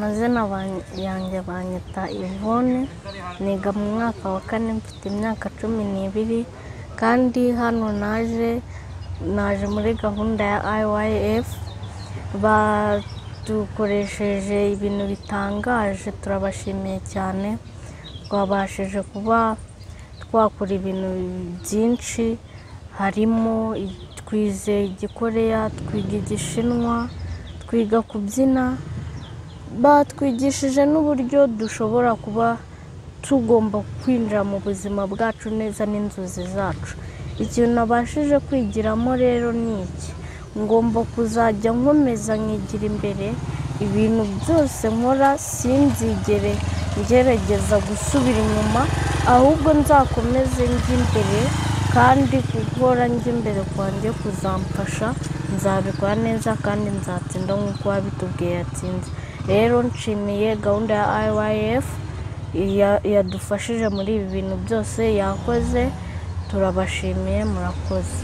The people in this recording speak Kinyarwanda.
Amazina yanjye banyita Yvonne, niga mu mwaka wa kane, mfite imyaka 12, kandi hano naje muri gahunda ya IYF, badukoresheje ibintu bitangaje, turabashimiye cyane, twabashije kuba twakora ibintu byinshi, harimo twize Igikoreya, twiga Igishinwa, twiga kubyina, batwigishije n'uburyo dushobora kuba tugomba kwinjira mu buzima bwacu neza n'inzozi zacu. Ikintu nabashije kwigiramo rero ni iki: ngomba kuzajya nkomeza nkigira imbere, ibintu byose nkora sinzigere ngerageza gusubira inyuma, ahubwo nzakomeze njye imbere, kandi guhora njya imbere kwanjye kuzamfasha, nzabikora neza kandi nzatsinda nk'uko uwabitubwiye yatsinze. Rero nshimiye gahunda ya IYF yadufashije muri ibi bintu byose yakoze, turabashimiye, murakoze.